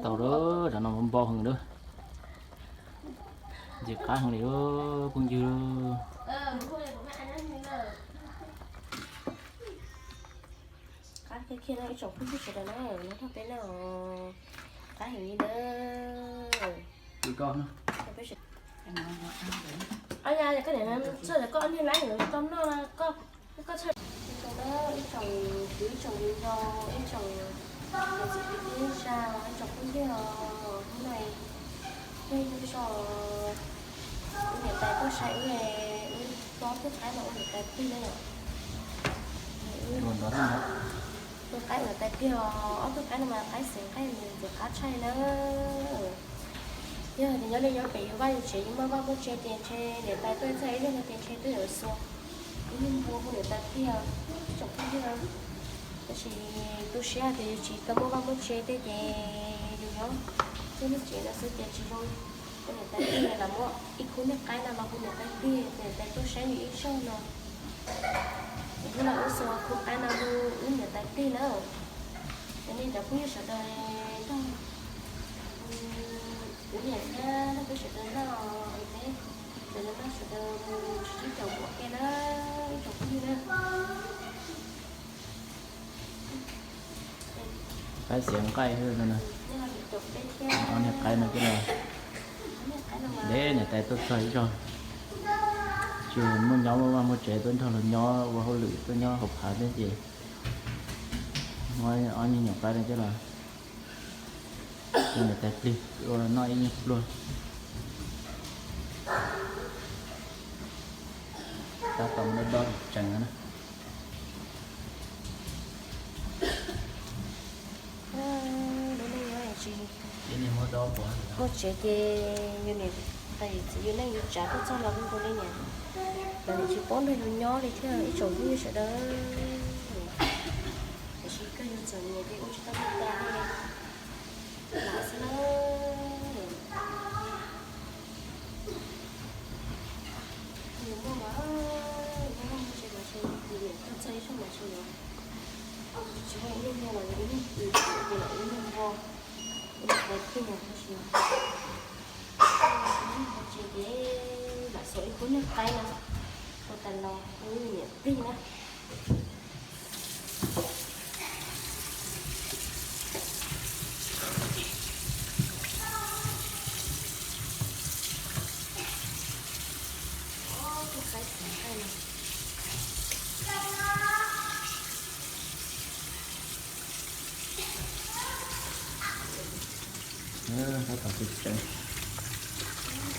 Tau lawm, cov no npau heev lawm. Ntxim qab heev li phooj ywg. Qab kiag kiag no ib tsoom phooj ywg sawv daws na, nyob thoob peb na, qab heev li na. Txhawj koj ob niag lab yuav tau noj, koj txhawj. Ib tsoom kwv, ib tsoom viv ncaus, ib tsoom niam txiv kwv tij neej tsa, ib tsoom phooj ywg, hnub no yog ib hnub zoo, wb niam tais tuaj saib wb, wb ob tug qaib no ua niam tais plig na yom. Tus qaib ua niam tais plig os, ob tug qaib no mas qaib xeem nqaij ntxim qab tshaj na. Yog tias nyob li nyob pem yus vaj yus tsev yus muaj vaj muaj tsev ces ntshe niam tais tuaj txog ib zaug no ces ntshe twb yuav xuas ib lub npua hu niam tais plig os, ib tsoom phooj ywg. Tab sis tu siab hais tias yus tsis tau muaj vaj muaj tsev tej ces yus nyob txog lub tsev no xwb ces tsis zoo. Ua niam tais plig los muab ib khub niag qaib no los hu niam tais plig, niam tais tuaj saib yus ib zaug no. Ces hnub no wb xuas khub qaib no hu wb niam tais plig na. Ces nej cov phooj ywg sawv daws nrog wb niam thiab nrog peb sawv daws noj, peb sawv daws noj sawv daws mus tsis sib caum ua ke na, ib tsoom phooj ywg na. Qaib xeem nqaij no na. Ob niag qaib no ces deb niam tais tuaj txog ib zaug, tsis muaj nyob muaj vaj muaj tsev tuaj nrog luag nyob ua hauj lwm tuaj nyob hauv phav thiab ces muab ob niag nyuam qaib no coj los hu niam tais plig ua noj ib nyuag pliag. Tab tom dob dob tsees na. Lub neej nyob tsis muaj tsev ces yus niam tais yus txiv yus leej yus tsav tuaj txog los nkaus li niam, lawv tsis paub nrog yus nyob li thiab ib tsoom phooj ywg sawv daws. Tiam sis kawg yus txom nyem ces ua tsis tau li cas li. Lam xwb na. Yus muaj mas, yus muaj vaj muaj tsev mas ntshe yus niam tuaj txog ib zaug mas ntshe yuav tsis muaj ib leeg nyob los yus ib leeg, yus niam ces los ib leeg npua, ib leeg tais plig no tab sis mus tsev ces lam xuas ib khub niag qaib no ua tas los hu niam plig na.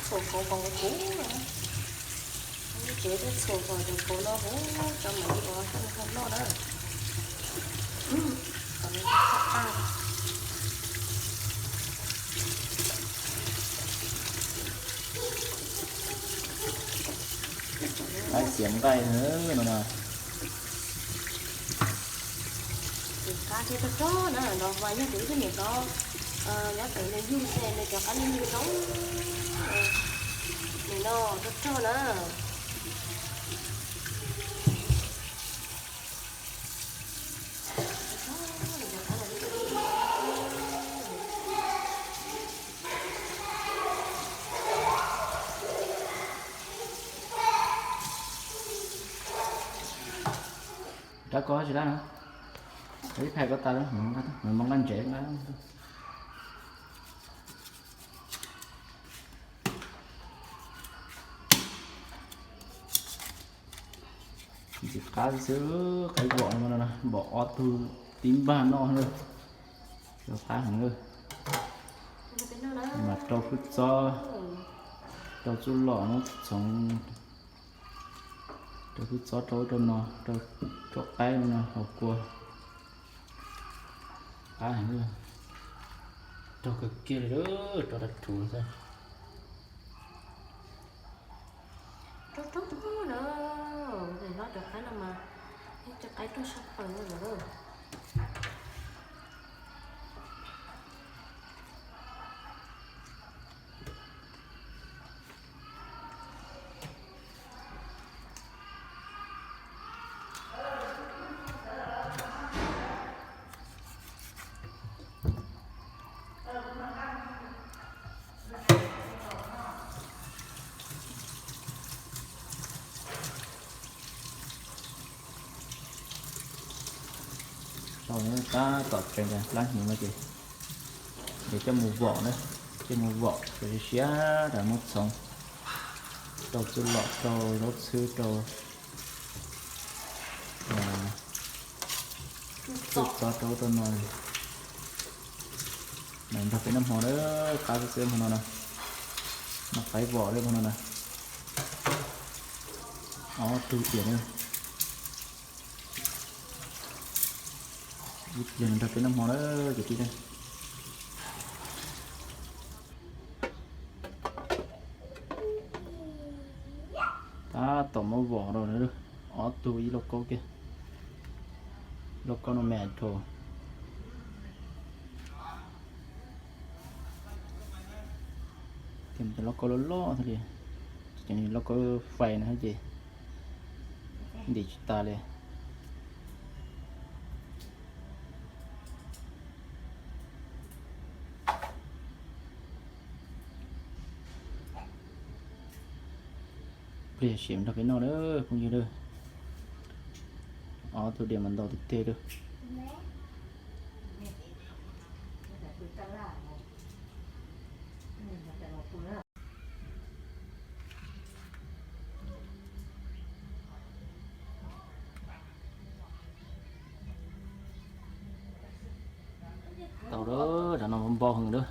Txhuam kauv kom huv, tsev thiaj txhuam kom cov kauv no huv tso mam li ua tau noj na. Kom nws txhob qaj. Qaib xiav nqaij no na. Tus qab thiab rog rog na, los mas yog tus ib tug niam ntxov nyob pem nws yug ces nws cov qab nws zoo, nws no rog rog na. Rab ko tsis dab no, ib phais ko tas, nws nqa ntsev nqa. Ntxim qab xwb, qaib vom no, npam ob tug tib npag noj na, rau qab heev na. Mas rau kub txob, rau txuj lom no txhoov, rau kub txob rau rau no, rau qaib no haus kua. Qab heev, rog kawg kiag li, rog dab rhuv xwb. Rog rog na, hlob cov qaib no mas, cov qaib rog sab plaws na. Tab tom tsees plab hnyuv no ces, ces coj mus vom na, coj mus vom kom siav siav rau muab txhoov rau txuj lom rau zaub txhwb rau txuj txob rau rau no. Nrog peb noj hmo na, qab xwb xwb hmo no na. Noj qaib vom li hmo no na. Ob tug tiam na. Ib pliag nrog peb noj hmo na kwv tij na. Tab tom muab vom rau na, ob tug ib lauj kaub kiag, lauj kaub no me dhau. Tias mus cov lauj kaub loj loj thiaj li, cov lauj kaub fais no ces ntim tsis tas li. Pliag sim nrog peb noj na phooj ywg na. Ob tug diam mas ntau tiag tiag li. Tau lawm, cov no npau heev lawm.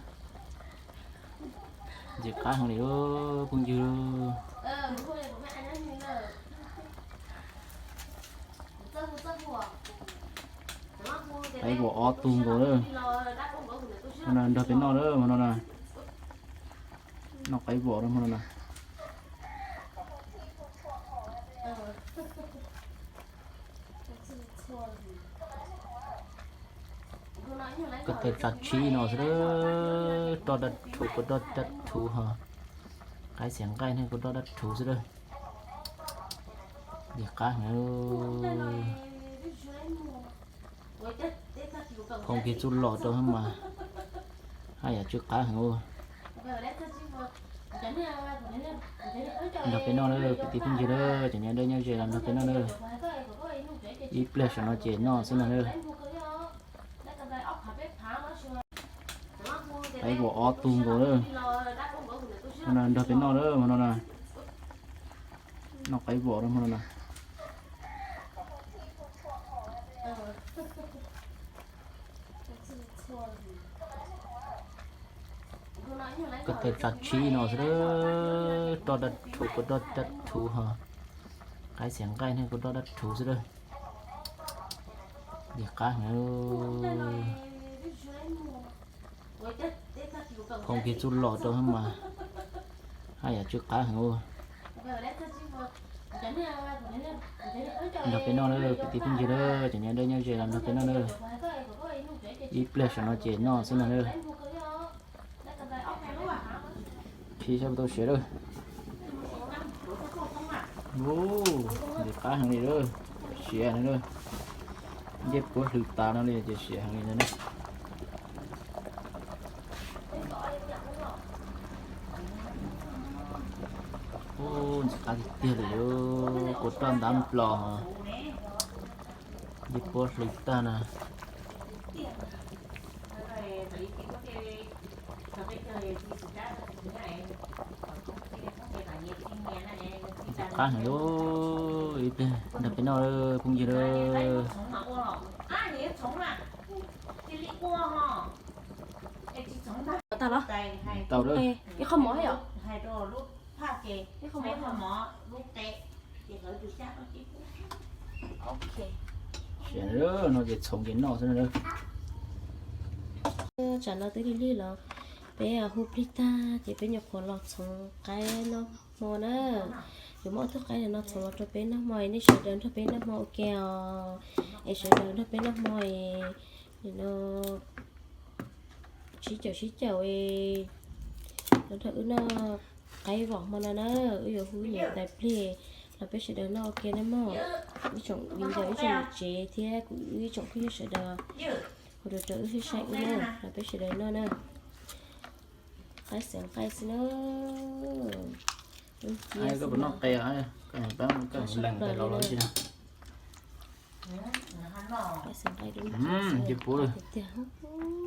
Ntxim qab heev li phooj ywg. Qaib vom ob tug nkaus na. Nrog peb noj na hmo no na. Noj qaib vom na hmo no na. Ko taw tsa tshib no xwb, roj dab rhuv, kuv roj dab rhuv ho. Qaib xiav nqaij ne kuv roj dab rhuv xwb lawm. Ntxim qab heev. Phoo kiag txuj lom rau mas haj yam tsw qab heev ua. Nrog peb noj na kwv tij phooj ywg na, cov nyob deb nyob ze los nrog peb noj na. Ib pliag saum no ces noj xwb no na. Qaib vom ob tug nkaus na. Nrog peb noj na hmo no na. Noj qaib vom na hmo no na. Ko taw tsa tshib no xwb, roj dab rhuv, kuv roj dab rhuv ho. Qaib xiav nqaij ne kuv roj dab rhuv xwb lawm. Ntxim qab heev. Phoo kiag txuj lom rau mas haj yam tsw qab heev ua. Nrog peb noj na kwv tij phooj ywg na, cov nyob deb nyob ze los nrog peb noj na. Ib pliag saum no ces noj xwb no na. Phib sab tau siav lawm. Ntxim qab heev li lawm. Siav no lawm. Ncej puab hlwv tas no li ces siav heev li no na. Ntxim qab tiag tiag li, kuv roj ntab nplos, ncej puab hlwv tag na. Ntxim qab heev li, ib pliag nrog peb noj phooj ywg. Tau los? Ib qho mov yom? Ib qho mov. Siav no ces txhoov ces noj xwb na. Tsam no twb lig lig los peb hu plig tag ces peb nyuam qhuav los txhoov qaib noj hmo na. Yuav muab ob tug qaib no txhoov los rau peb noj hmo, nej sawv daws nrog peb noj hmo ua ke os. Es sawv daws nrog peb noj hmo es no sib caum sib caum es los nrog wb noj qaib vom hmo no na. Wb yuav hu niam tais plig los peb sawv daws noj ua ke na mog. Ib tsoom viv ncaus, ib tsoom niam tsev thiab kuv ib tsoom phooj ywg sawv daws, hu rau rau wb thiab saib wb na, los peb sawv daws noj na. Qaib xeev nqaij xwb na. Wb cia xwb na. Koj puas noj qe, koj lees tes los los tsis noj? Nce puav,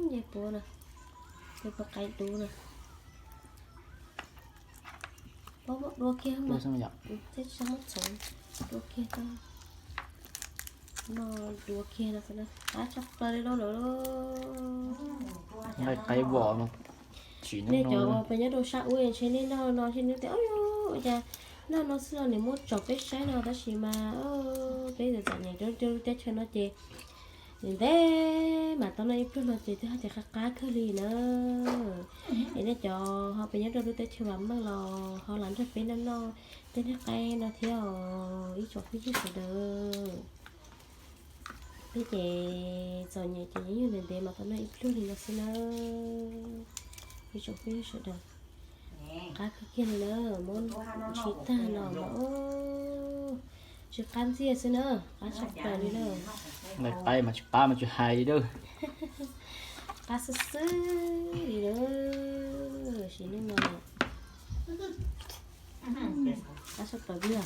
nce puav na, nce puav qaib dub na. Pab muab dua kiag mas, thiab tsis muab txhoov, dua kiag tau. No, dua kiag no, qab tshaj plaws li no lawm. Nqaij qaib vos no. Nej cov uas peb nyob rau sab ub ntshe nej noj no ntshe nej tias, ua cas noj no xwb los nws muab tsom peb saib no, tab sis mas peb txom nyem rau lub teb chaws no ces ntev ntev mam tau noj ib pluag no ces twb hais tias qab qab kawg li na. Es nej cov ho peb nyob rau lub teb chaws vam meej los ho los nrog peb noj noj tej nqaij qaib no thiab os ib tsoom phooj ywg sawv daws. Peb ces txom nyem ces yeej yog ntev ntev mas tau noj ib pluag li no xwb na. Ib tsoom phooj ywg sawv daws, qab kawg kiag li na, muab tsis tag no mas tsis qab ntxiag xwb na, qab tshaj plaws li na. Nqaij qaib mas tsis qab mas tsis hais li na. Qab xwb xwb li na, sim neej no. Qab tshaj plaws li.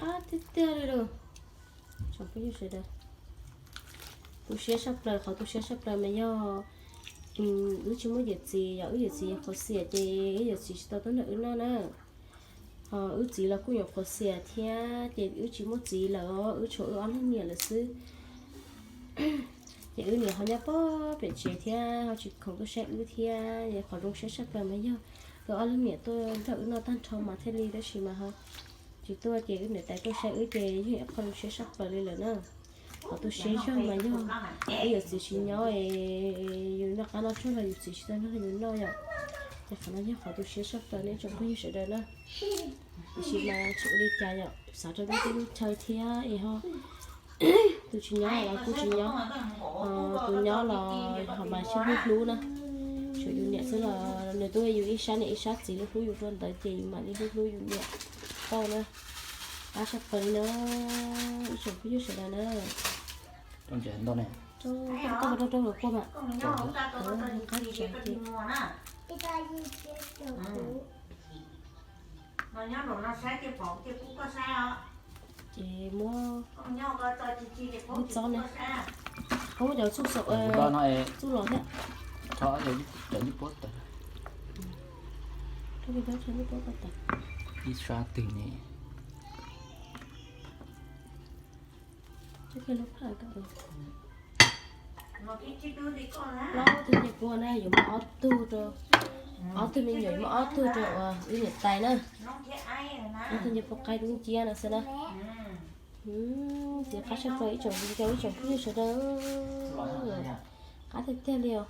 Qab tiag tiag li lauj. Tsoom phooj ywg sawv daws, tu siab tshaj plaws, qhov tu siab tshaj plaws mas yog wb tsis muaj yawm txiv, yog wb yawm txiv qhuav xiam ces wb yawm txiv tsis tau tuaj nrog wb noj na. Ho wb txiv los kuj nyuam qhuav xiam thiab ces wb tsis muaj txiv lawm, wb tshuav wb ob leeg niam lawm xwb. Ces wb niam ho nyob pog pem tsev thiab ho tsis khoom tuaj saib wb thiab, qhov zoo siab tshaj plaws mas yog wb ob leeg niam tuaj nrog wb noj tag nrho mas thiaj li, tab sis mas ho tsis tuaj ces wb niam tais tuaj saib wb ces yog ib qho zoo siab tshaj plaws li lawm na. Qhov tu siab zog mas yog wb yawm txiv tsis nyob es yus noj qab noj tsuag los yus txiv tsis tau nrog yus noj yom. Ces qhov no yog qhov tu siab tshaj plaws nej tsoom phooj ywg sawv daws na. Tiam sis mas tsis ua li cas yom, xav rau lub teb lub chaw thiab es ho tus tsis nyob los kuj tsis nyob, tus nyob los ho mas sib hlub hlub na. Tshuav yus niam xwb los nws tuaj yus ib sab niam ib sab txiv, hlub hlub yus rau ntawd ces yus mam li hlub hlub yus niam tau na. Qab tshaj plaws li na, ib tsoom phooj ywg sawv daws na. Rau rau rau rau quaj mas. Qab tshaj plaws. Ces muab txob ne, koj muab cov txuj saum, txuj los thiab. Ib sab twg ne. Plaub tug ncej puab na yuav muab ob tug rau, ob tug me nyuam yuav muab ob tug rau ua ib niam tais na. Ob tug ncej puab qaib dub nciab no xwb na. Ces qab tshaj plaws ib tsoom, ib tsoom phooj ywg sawv daws. Qab tiag tiag li os.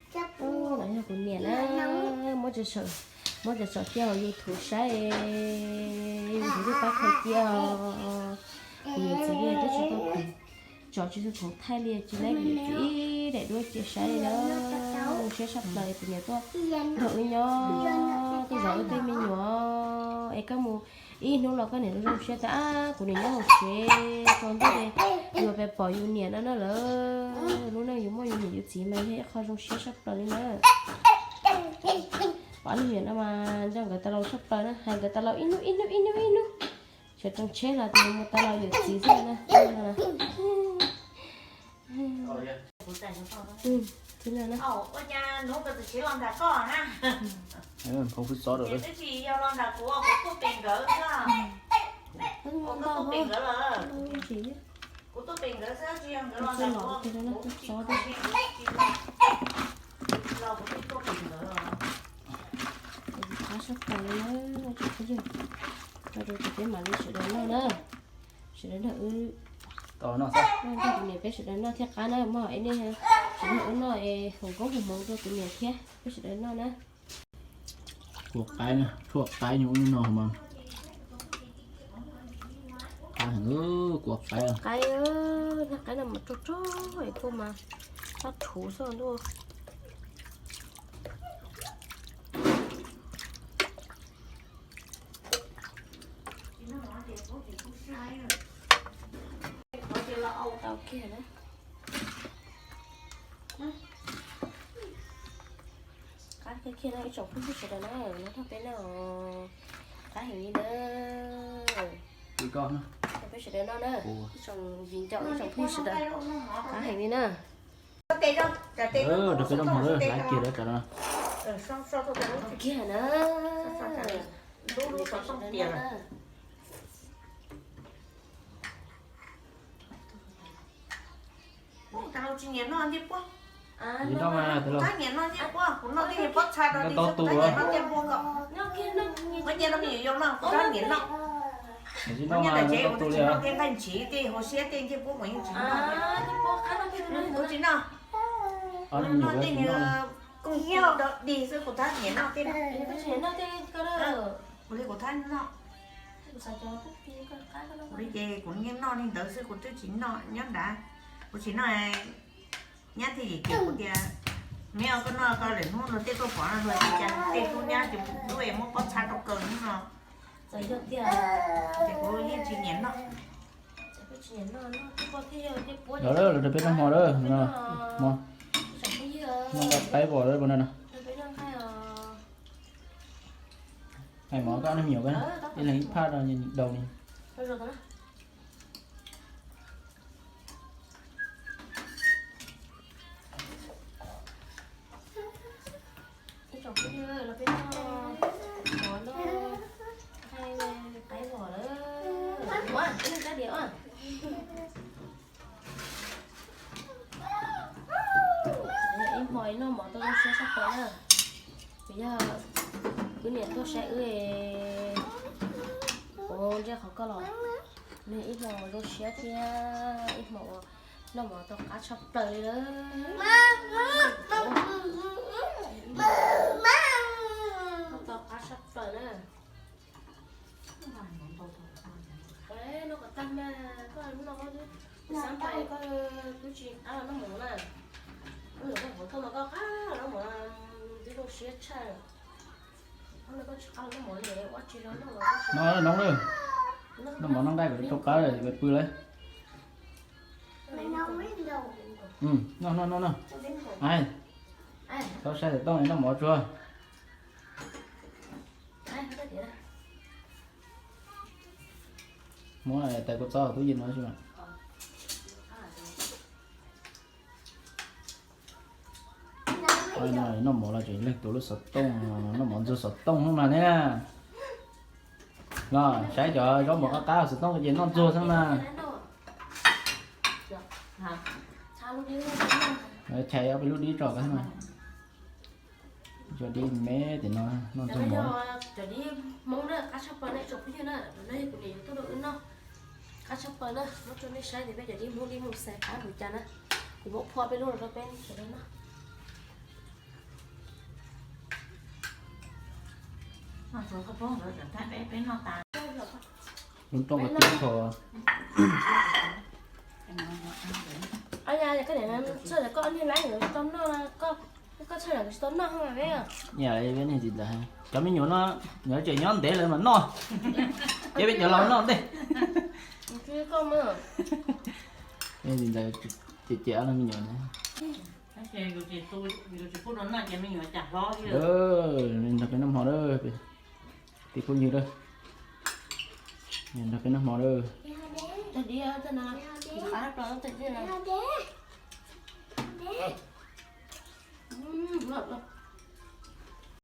Los yog kuv niam na, muab cov saum, muab cov saum cia hauv YouTube saib, YouTube twb pab khaws cia os. Kuv niam txiv li twb tsis tau khoom, tso tsis tau khoom thaij li, tsis laib kuv niam txiv ib daim duab cia saib li na. Zoo siab tshaj plaws kuv niam tuaj nrog wb nyob, tuaj zov wb tej me nyuam. Es koj mus ib hnub los koj niam zoo zoo siab tas, kuv niam nyob hauv tsev tsaus ntuj li, yuav pes pom yus niam no na lawm. Lub neej yus muaj yus niam yus txiv mas yog ib qho zoo siab tshaj plaws li na. Pom leej niam no mas nco nkawd tas laus tshaj plaws na, hais nkawd tas laus ib hnub ib hnub ib hnub ib hnub. Sawv tsees tsheb los tias mus tas laus yawm txiv xwb na. Qab tshaj plaws li na, tsoom phooj ywg, rau rau kuv peb mam li sawv daws noj na. Sawv daws nrog wb, nrog kuv niam peb sawv daws noj thiab qab na, muaj es nej sawv daws wb noj es foom koob foom hmoov rau kuv niam thiab peb sawv daws noj na. Kua qaib, tshuaj qaib nyob ub no mas. Qaib heev, kua qaib. Qaib, nag qaib no mas rog rog es kuj mas fab rhuv xwb ntuj. Tau kiag na. Qab Kiag no ib tsoom phooj ywg sawv daws na, no thaj peb noj qab heev li na. Thaj peb sawv daws noj na, ib tsoom viv ncaus ib tsoom phooj ywg sawv daws, qab heev li na. Rau peb noj mov lawm, laiv kiag lawm tsam no. Kiag na. Kuv tab nyiam noj ncej puab, kuv tab nyiam noj ncej puab, kuv noj tej ncej puab txha rau li xwb, kuv tab nyiam noj ncej puab kom. Muab nyiaj rau me nyuam yaus noj, kuv tab nyiam noj. Nyob ntawm tsev kuv twb tsis noj tej nqaij ntshiv tej hauv siab tej ncej puab kuv yeej tsis noj. Kuv tsis noj, noj tej nyuag kooj dig xwb kuv tab nyiam noj tej. Kuv li kuv tab noj, kuv li ces kuv yeej noj li ntawd xwb kuv twb tsis noj nyob nrad. Kuv tsis noj, nyab thiaj yim kiag kuv tias, me os koj noj koj lwm hnub luag tej tuaj pom no luag tsis cas tej tub nyab ces lub es muab pob txha rau kaw hnub no. Ces kuv yeej tsis nyiam noj. Los rau peb noj hmo lawm, hmo, noj qaib vos lawm no. Hais mov koj me nyuam, ib leeg ib phaj no daus li. Ib tsoom phooj ywg, los peb noj mov noj qaib vos lawm. Ua, ib leeg kab diav ua. Ib hmo noj mov tau zoo siab tshaj plaws na. Kuv yog wb niam tuaj saib wb, ua ntsej qhov koj los, nws ib hmo zoo siab thiab ib hmo uas noj mov tau qab tshaj plaws li lawm. Noj tau qab tshaj plaws na. Noj kom tag mas koj noj, kuv xav pais koj twb tsis qab los noj mov na. Koj qab los noj mov twb zoo siab tshaj. Koj tsis qab los noj mov li ua tsis los noj los. No, no, noj mov noj nqaij kom rau qab pw lawm. Noj, noj, noj, noj. Tau saib xov tooj noj mov tsuag. Muab tais kua txob tub yees no tsis. Noj mov los tseem leej tus lub xov tooj, noj mov ntxuag xov tooj xwb mas ne. Los saib cov zaub mov qab qab xov tooj ces noj ntxuag xwb mas. Chais ob peb lub dib tso mas. Cov dib me tim no noj ntxuag mov. Cov dib Hmoob na qab tshaj plaws na tsoom phooj ywg na, no yog kuv niam yuav tuaj rau wb noj. Qab tshaj plaws na, muab rau nej saib tias peb cov dib Hmoob dib mus xais qab npaum cas na. Kuv muab phua peb lub rau peb sawv daws noj. Lub rooj koj tib tho. Txhawj koj niag laib nkawd tsis tau noj, koj txhawj nkawd tsis tau noj. Ib txiv ntawd cov me nyuam no, nyuam tseem nyob ntev lawm mas noj, ces peb cov laus noj ntej. Txiv ntawd cem cem me nyuam. Nrog peb noj hmo lawm, peb phooj ywg lawm, nrog peb noj hmo lawm.